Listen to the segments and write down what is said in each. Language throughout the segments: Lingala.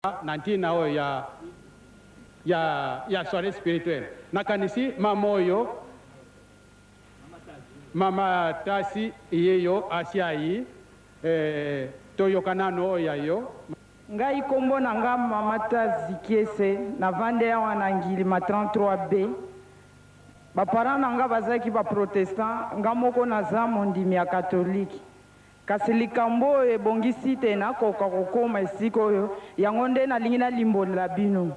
Na ntina oyo ya, ya, ya soiree spirituelle, nakanisi mama oyo, mama Tasi yeyo asiayi, eh, toyoka nano oyo ya yo. Ngai kombo na nga mama Tazi Kiese, navandi awa na Ngilima 33B. Ba parents na nga bazalaki ba protestants, nga moko naza mondimi ya catholique. Kasi likambo oyo ebongisi te nakoka kokoma esika oyo, yango nde nalingi nalimbolela bino.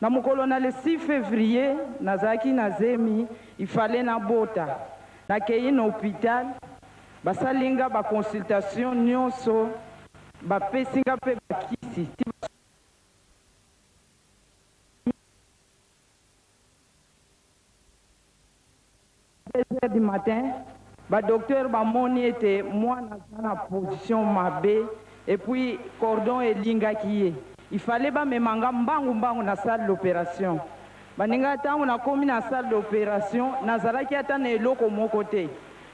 Na mokolo na le 6 fevrier, nazalaki na zemi, il fallait nabota. Nakeyi na hopital, basali nga ba consultations nionso, bapesi nga mpe ba kisi ti ba. 2 heures du matin, ba docteurs bamoni ete mwana aza na position mabe et puis cordon elingaki ye. Il fallait bamema nga mbangu mbangu na salle d'operation. Baninga, tango nakomi na salle d'operation, nazalaki ata na eloko moko te.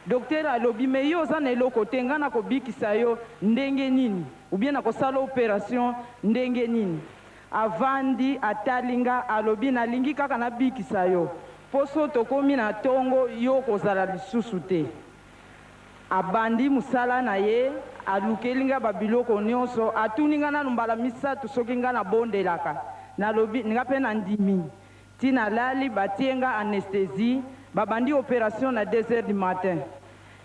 Docteur alobi, mais yo oza na eloko te, nga nakobikisa yo ndenge nini? Ou bien nakosala operation ndenge nini? Avandi, atali nga, alobi, nalingi kaka nabikisa yo. Poso tokomi na tongo yo okozala lisusu te. Abandi musala na ye, alukeli nga ba biloko nionso, atuni nga nanu mbala misatu soki nga nabondelaka. Nalobi, nga pe nandimi. Ti nalali, batie nga anesthesie, babandi operation na deux heures du matin.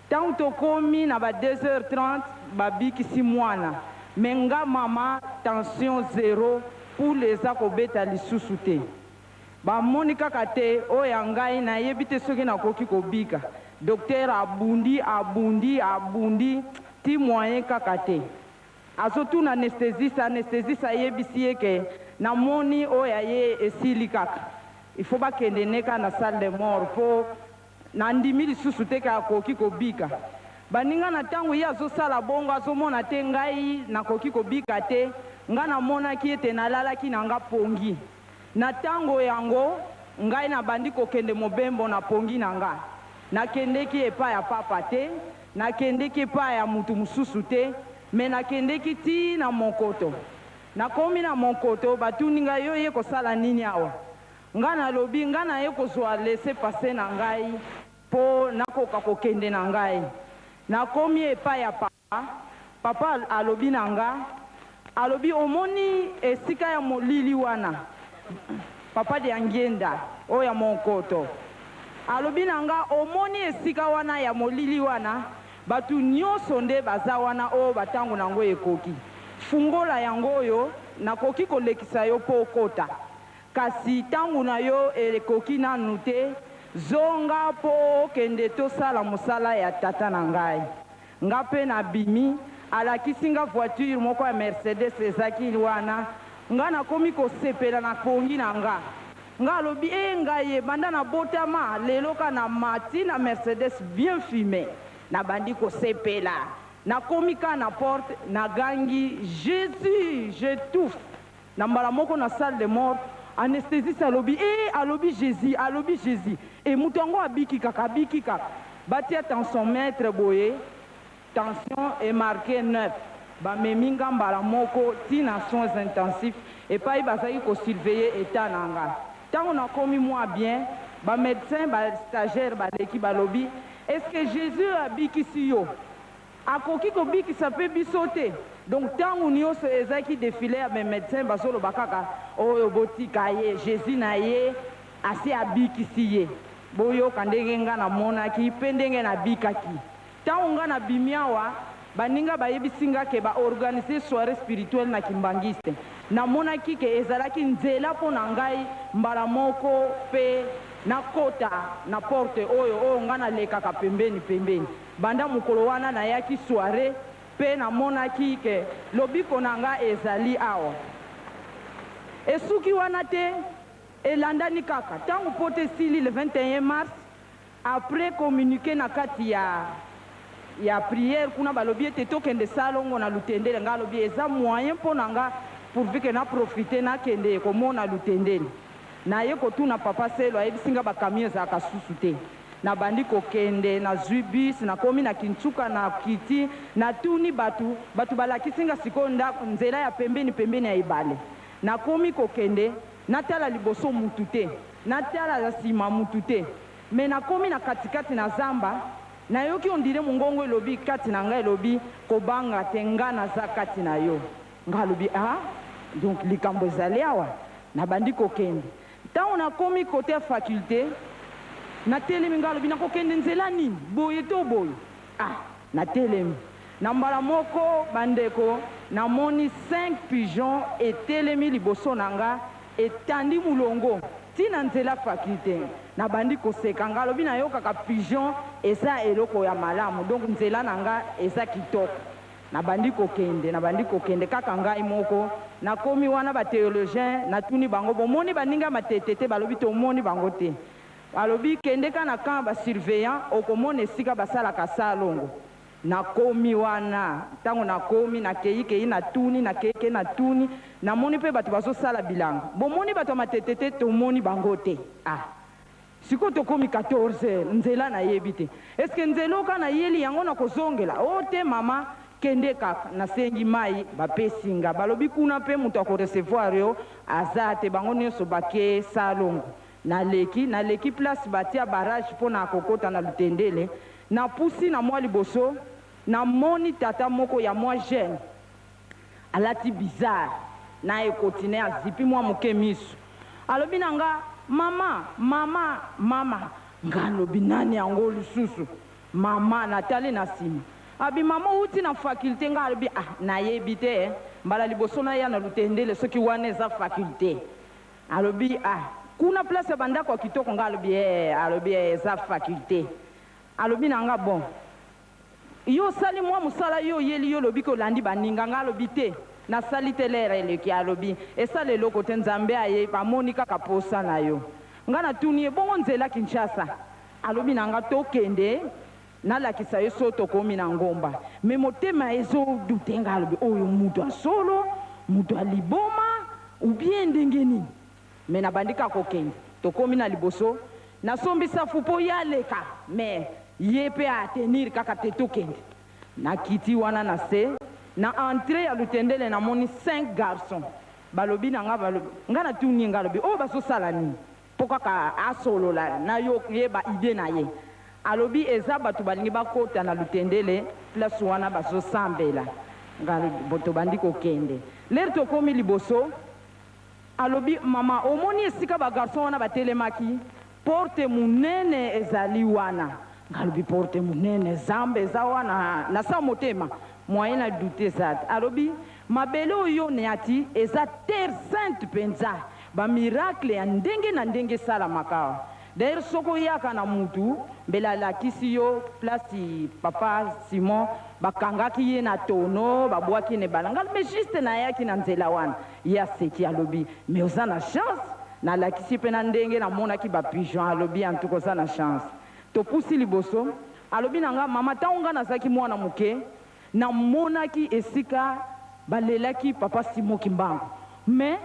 Tango tokomi na ba 2h30 babikisi mwana mais nga mama tension zero, poule eza kobeta lisusu te. Ba moni kaka te oyo ya ngai nayebi te soki nakoki kobika. Docteur abundi, abundi, abundi ti moyen kaka te. Azo tuna anesthesiste, anesthesiste ayebisi ye ke namoni oyo ya ye esili kaka. Il faut bakende ne kaka na salle de mort po nandimi lisusu te ke akoki kobika. Baninga na tango ye azosala bongo azomona te ngai nakoki kobika te, ngai namonaki ete nalalaki na nga pongi. Na tango yango, ngai nabandi kokende mobembo na pongi na nga. Nakendeki epai ya Papa te, nakendeki epai ya mutu mosusu te, mais nakendeki tii na Monkoto. Nakomi na Monkoto, batuni ngai, yo oye kosala nini awa? Ngai nalobi, ngai naye kozua laissez-passer na ngai po nakoka kokende na ngai. Nakomi epai ya Papa. Papa alobi na nga, alobi omoni esika ya molili wana, Papa Diangienda oyo ya Monkoto, alobi na nga omoni esika wana ya molili wana, batu nioso nde baza wana oyo ba tango na ngo ekoki. Fungola yango oyo, nakoki kolekisa yo po okota. Kasi tango na yo ekoki nanu te, zonga po okende tosala mosala ya tata na ngai. Nga pe na bimi, alakisi nga voiture moko ya Mercedes ezaki wana, nga nakomi kosepela na pongi na nga. Nga alobi eh ngaye banda na botama lelo ka na mati na Mercedes bien fume. Na bandi kosepela, nakomi ka na porte na gangi Jesus j'etouffe. Na mbala moko na salle de mort, anesthesiste alobi eh alobi Jesus, alobi Jesus eh mutu yango abiki kaka, abiki kaka. Batia tensiomètre boye, tension e marquer 9. Bamemi nga mbala moko ti na soins intensifs epayi bazalaki ko surveiller etat na nga. Tango nakomi mua bien, ba medecins ba stagiaires baleki balobi, est-ce que Jesus oyo abikisi yo? Akoki kobikisa pe biso te? Donc tangu nioso ezaki defile ya ba medecin bazoloba kaka oyo botika ye Jesus na ye asi abikisi ye. Boyoka ndenge nga namonaki pe ndenge nabikaki. Tangu nga nabimi awa baninga bayebisi nga ke ba organiser soiree spirituelle na kimbanguiste. Namonaki ke ezalaki nzela po na ngai mbala moko pe nakota na porte oyo oyo nga nalekaka pembeni pembeni. Banda mokolo wana nayaki soiree pe namonaki ke lobiko na nga ezali awa. Esuki wana te, elandani kaka. Tango pota esili le 21 mars, après communique na kati ya ya prière kuna balobi ete tokende salongo na Lutendele, nga alobi eza moyen po na nga pourvu que na profiter nakende komona Lutendele. Naye kotuna papa Selo ayebisi nga ba camions ezalaka susu te. Nabandi kokende, nazwi bus, nakomi na Kinsuka, nakiti, natuni bato, bato balakisi nga sikoyo ndako, nzela ya pembeni pembeni ya ebale. Nakomi kokende, natala liboso mutu te, natala na sima mutu te, mais nakomi na katikati na zamba, nayoki on dirait mongongo elobi kati na nga, elobi kobanga te, nga naza kati na yo. Nga alobi ah, donc likambo ezali awa. Nabandi kokende. Tango nakomi cote ya faculte, natelemi, nga alobi nakokende nzela nini? Boye to boye? Ah, natelemi. Na mbala moko bandeko, namoni cinq pigeons etelemi liboso na nga, etandi mulongo ti na nzela faculte. Nabandi koseka, nga alobi nayokaka pigeon eza eloko ya malamu, donc nzela na nga eza kitoko. Nabandi kokende, nabandi kokende kaka ngai moko. Nakomi wana ba theologiens, natuni bango, bomoni baninga ya Matete te? Balobi tomoni bango te. Balobi kende ka na camp ba surveillants, okomona esika basalaka salongo. Nakomi wana, tango nakomi, nakeyi keyi, natuni, nakeyi keyi, natuni, namoni pe bato bazosala bilanga. Bomoni bato ya Matete te? Tomoni bango te. Ah! Sikoyo tokomi 14 heures, nzela nayebi te. Est ce que nzela oyo kaka nayeli yango nakozongela? Oh te mama, kende kaka. Nasengi mayi, bapesi nga. Balobi kuna pe moto ako recevoir yo aza te, bango nionso bake salongo. Naleki, naleki place batia barrage pona kokota na Lutendele, napusi na mwa liboso, namoni tata moko ya mwa jeune, alati bizarre na ekoti naye azipi mwa muke misu alobi na nga mama mama mama nga alobi nani yango lisusu mama natali na sima abi mama owuti na faculte nga alobi ah nayebi te eh mbala liboso naya na lutendele soki wana eza faculte alobi ah kuna place ya ba ndako ya kitoko nga alobi eh alobi eh eza faculte alobi na nga bon Yo osali mua musala yo oyeli yo olobi ke olandi baninga nga alobi te nasali te l'heure eleki alobi esala eloko te nzambe aye amoni kaka posa na yo nga natuni ye bongo nzela Kinshasa alobi na nga tokende nalakisa yo soki tokomi na ngomba mais motema ezo doute nga alobi oyo mutu ya solo mutu ya liboma ou bien ndenge nini Mais nabandi kaka kokende tokomi na liboso nasombi safu po ye aleka mais ye pe a tenir kaka te tokende nakiti wana na se na entree ya lutendele namoni cinq garçons balobi na nga balobi nga natuni ye nga alobi oyo bazosala nini po kaka asolola nayo yeba idee na ye alobi eza batu balingi bakota na lutendele place wana bazosambela nga alobi tobandi kokende l'heure tokomi liboso Alobi, Mama, omoni esika ba garçons wana batelemaki? Porte munene ezali wana. Nga alobi, Porte munene? Zamba eza wana? Na sa motema, moyen na douter eza te. Alobi, Mabele oyo oniati eza terre sainte penza. Ba miracles ya ndenge na ndenge esalamaka awa. D'ailleurs soki oyaka na mutu mbele alakisi yo place papa Simon bakangaki ye na tonneau babwaki ye na ebale nga mais juste nayaki na nzela wana ye aseki alobi mais oza na chance nalakisi ye pe na ndenge namonaki ba pigeon alobi en tout cas oza na chance topusi liboso alobi na nga mama tango nga nazalaki mwana muke namonaki esika balelaki papa Simon Kimbangu mais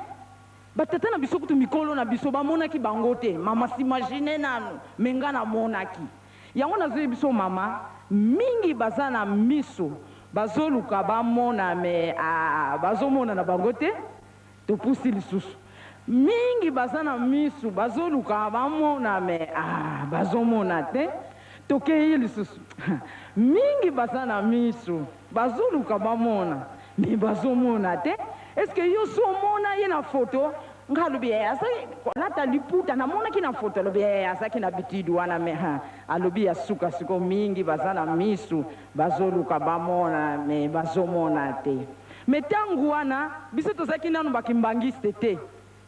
Ba tata na biso kutu mikolo na biso ba monaki bango te mama s'imaginer nanu mais nga na monaki yango nazo yebiso mama mingi baza na miso bazo luka ba mona mais aah bazo mona na bango te topusi lisusu mingi baza na misu bazo luka ba mona mais aah bazo mona te tokeyi lisusu mingi baza na misu bazo luka ba mona Mais bazo mona te est ce que yo osi omona ye na photo nga alobi eh azalaki kolata liputa na monaki na photo alobi eh azalaki na habitude wana mais ha alobi ya suka sikoyo mingi baza na misu bazo luka ba mona mais bazo mona te mais tangu wana biso tozalaki nanu ba kimbanguiste te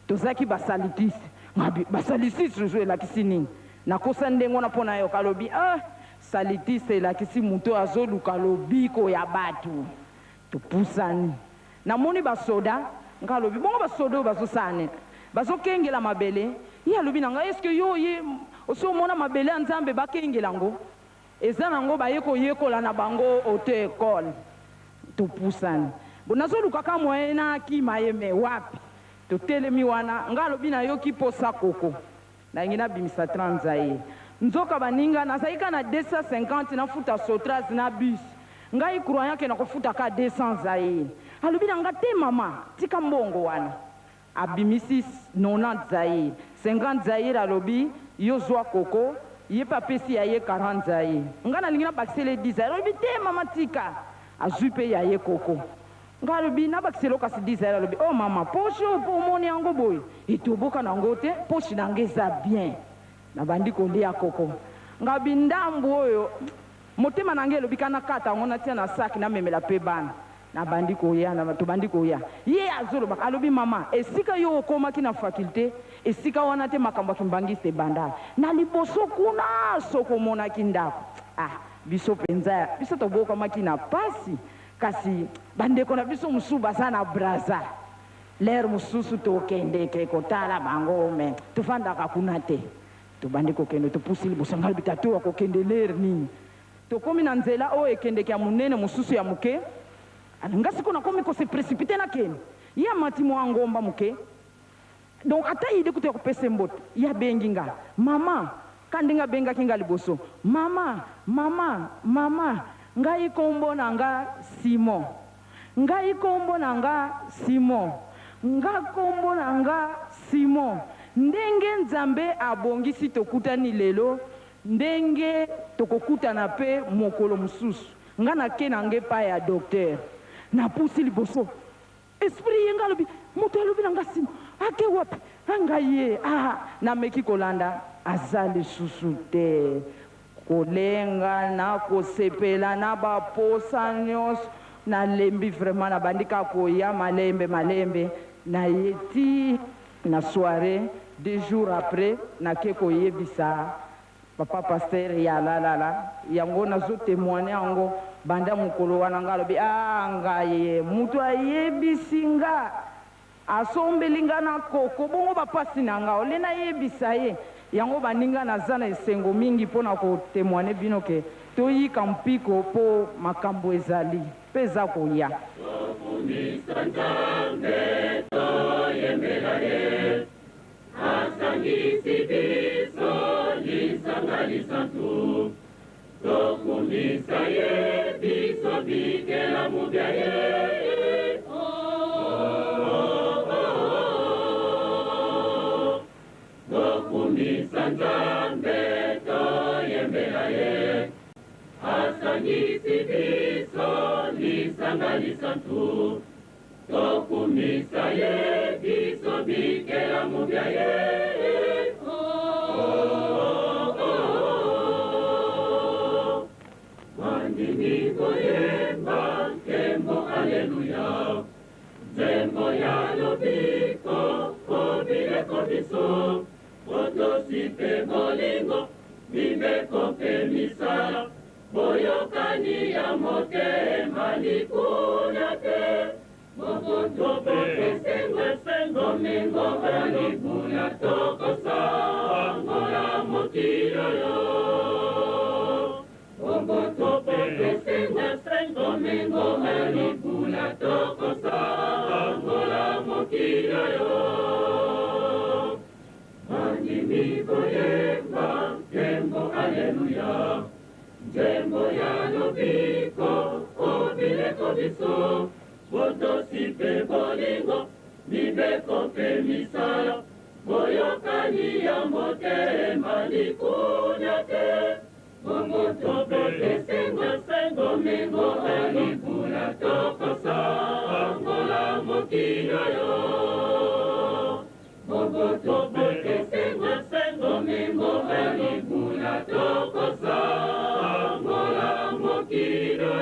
tozalaki ba salutiste nga alobi ba salutiste susu elakisi nini nakosa ndenge wana po nayoka alobi ah salutiste elakisi mutu oyo azo luka lobiko ya batu Topusani, namoni ba soda, nga alobi bongo ba soda oyo bazo sala nini? Bazo kengela mabele, ye alobi na nga est ce que yo oye osi omona mabele ya Nzambe ba kengela ngo? Eza na ngo baye koyekola na bango auto ecole. Topusani, bon nazo luka ka moyen na kima ye mais wapi? Totelemi wana, nga alobi nayoki posa koko. Nalingi nabimisa 30 zaïre. Nzoka baninga nazalaki kaka na 250 nafuta Sotraz na bus. Ngai croyant que nakofuta kaka 200 Zaïre. Alobi na nga te mama tika mbongo wana. Abimisi 90 Zaïre. 50 Zaïre alobi yo zua koko, ye pe apesi ya ye 40 Zaïre. Nga nalingi nabakisela ye 10 Zaïre, alobi te mama tika. Azui pe ya ye koko. Nga alobi nabakisela yo kasi 10 Zaïre, alobi oh mama poche oyo po omoni yango boye etoboka nango te, poche na nga eza bien. Nabandi kolia koko. Nga alobi ndambu oyo motema na nga elobi ka nakata yango natia na sac namemela pe bana. Nabandi koya na tobandi koya ye azoloba alobi mama esika yo okomaki na faculte esika wana te makambo ya kimbanguiste ebanda na liboso kuna soki omonaki ndako ah biso penza biso tobokamaki na pasi kasi ba ndeko na biso mosusu baza na brazza l'heure mosusu tokendeke kotala bango mais tofandaka kuna te tobandi kokende topusi liboso ngai alobi tata oyo akokende l'heure nini Tokomi na nzela oyo ekendeke ya monene mosusu ya moke. Nga sikoyo nakomi ko se precipiter nakende. Ye amati mua ngomba moke. Donc ata idee kutu ya kopesa ye mbote. Ye abengi nga, Mama! Kaka ndenge abengaki nga liboso, Mama! Mama! Mama! Ngai kombo na nga Simon. Ngai kombo na nga Simon. Nga kombo na nga Simon. Ndenge Nzambe abongisi tokutani lelo, Ndenge tokokutana pe mokolo mosusu. Nga nake na nga epai ya docteur. Napusi liboso. Esprit ye nga alobi, moto alobi na nga sima ake wapi? Ah nga ye ah nameki kolanda aza lisusu te. Kolenga na kosepela na ba posa nionso nalembi vraiment nabandi kaka koya malembe malembe naye ti Na soiree deux jours après nake koyebisa papa pasteur ya lalala yango nazo temoigner yango banda mukolo wana nga alobi aah ngaye mutu ayebisi nga asombeli nga na koko bongo ba pasi na nga olie nayebisa ye yango baninga naza na esengo mingi pona ko temoigner bino ke toyika mpiko po makambu ezali. Mpe eza koya. Tokumisa Nzambe, toyembela ye, Asangisi biso lisanga lisantu. Tokumisa ye, biso bikelamu bya ye. Oh, oh, oh, oh. Tokumisa Nzambe, toyembela ye. Asangisi biso lisanga lisantu, Tokumisa ye biso bikelamu bya ye. Oh, oh, oh, oh. Bandimi boyemba nkembo aleluya, Nzembo ya lobiko o bileko biso. Botosi mpe bolingo, mibeko mpe misala, boyokani ya motema likunya te, boboto mpe esengo, bomengo mpe libula, tokosangola mokili oyo. Boboto mpe esengo, bomengo mpe libula, tokosangola mokili oyo. Bandimi boyemba nkembo aleluya, nzembo ya lobiko o bileko biso, botosi mpe bolingo, mibeko mpe misala, boyokani ya motema likunya te, bomoto mpe esengo, bomengo mpe libula, tokosangola mokili oyo. Boboto mpe esengo, bomengo mpe libula, tokosangola mokili oyo.